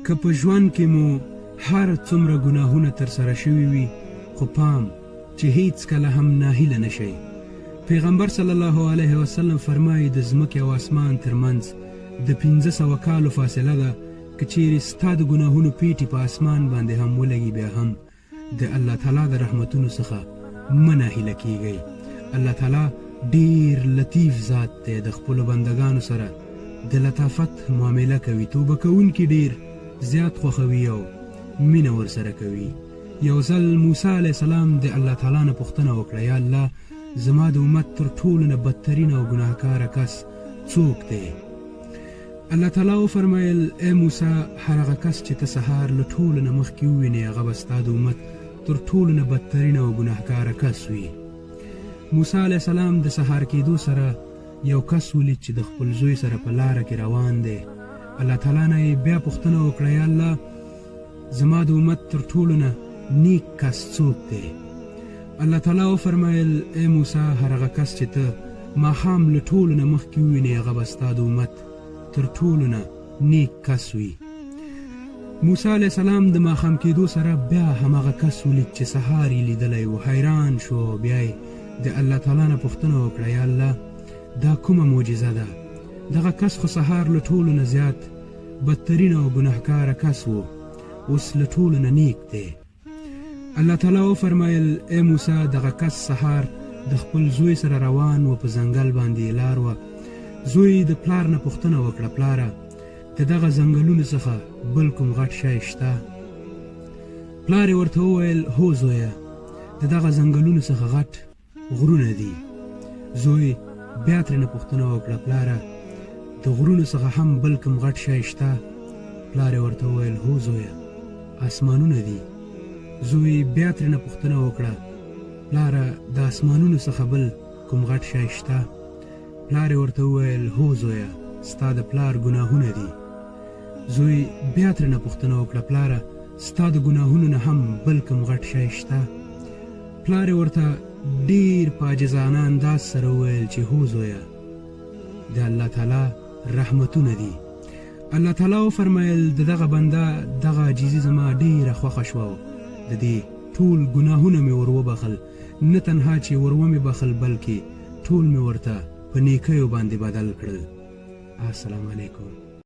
که په ژوند کې مو هر څومره ګناهونه ترسره شوي وي، خو پام چې هیڅکله هم ناهیله نه شئ. پیغمبر صلی الله علیه وسلم فرمایي، د ځمکې او اسمان تر منځ د 500 کالو فاصله ده، که چیرې ستا د ګناهونو پیټي په اسمان باندې هم ولګي، بیا هم د الله تعالی د رحمتونو څخه مه ناهیله کیږئ. الله تعالی ډیر لطیف ذات دی، د خپلو بندګانو سره د لطافت معامله کوي، توبه کوونکي ډیر زیات خوښوي او مینه ورسره کوي. یو ځل موسی علیه السلام د الله تعالی نه پوښتنه وکړه، یا الله، زما د امت تر ټولو نه بدترین او ګناهکاره کس څوک دی؟ الله تعالی وفرمایل، ای موسی، هر هغه کس چې ته سهار له ټولو نه مخکې ووینې، هغه به ستا د امت تر ټولو نه بدترین او ګناهکاره کس وي. موسی علیه السلام د سهار کېدو سره یو کس ولید چې د خپل زوی سره په لاره کې روان دی. الله تعالی نه یې بیا پوښتنه وکړه، یا الله، زما د امت تر ټولو نه نیک کس څوک دی؟ الله تعالی وفرمایل، ای موسی، هر هغه کس چې ته ماښام له ټولو نه مخکې ووینې، هغه به ستا د امت تر ټولو نه نیک کس وي. موسی علیه السلام د ماښام کېدو سره بیا هماغه کس ولید چې سهار یې لیدلی و. حیران شو او بیا یې د الله تعالی نه پوښتنه وکړه، یا الله، دا کومه معجزه ده؟ دغه کس خو سهار له ټولو نه زیات بدترین او ګناهکاره کس و، اوس له ټولو نه نیک دی. الله تعالی وفرمایل، ای موسی، دغه کس سهار د خپل زوی سره روان و، په ځنګل باندې یې لار وه. زوی د پلار نه پوښتنه وکړه، پلاره، د دغه ځنګلونو څخه بل کوم غټ شی شته؟ پلار یې ورته وویل، هو زویه، د دغه ځنګلونو څخه غټ غرونه دي. زوی بیا ترېنه پوښتنه وکړه، پلاره، د غرونو څخه هم بل کوم غټ شی شته؟ پلار یې ورته وویل، هو زویه، آسمانونه دي. زوی بیا ترېنه پوښتنه وکړه، پلاره، د آسمانونو څخه بل کوم غټ شی شته؟ پلار یې ورته وویل، هو زویه، ستا د پلار ګناهونه دي. زوی بیا ترېنه پوښتنه وکړه، پلاره، ستا د ګناهونو نه هم بل کوم غټ شی شته؟ پلار یې ورته ډیر په عاجزانه انداز سره وویل چې هو زویه، د الله تعالی رحمتونه دي. الله تعالی وفرمایل، د دغه بنده دغه عاجزي زما ډیره خوښه شوه او د دې ټول ګناهونه مې ور وبخل، نه تنها چې ور ومې بخل، بلکې ټول مې ورته په نیکیو باندې بدل کړل. السلام علیکم.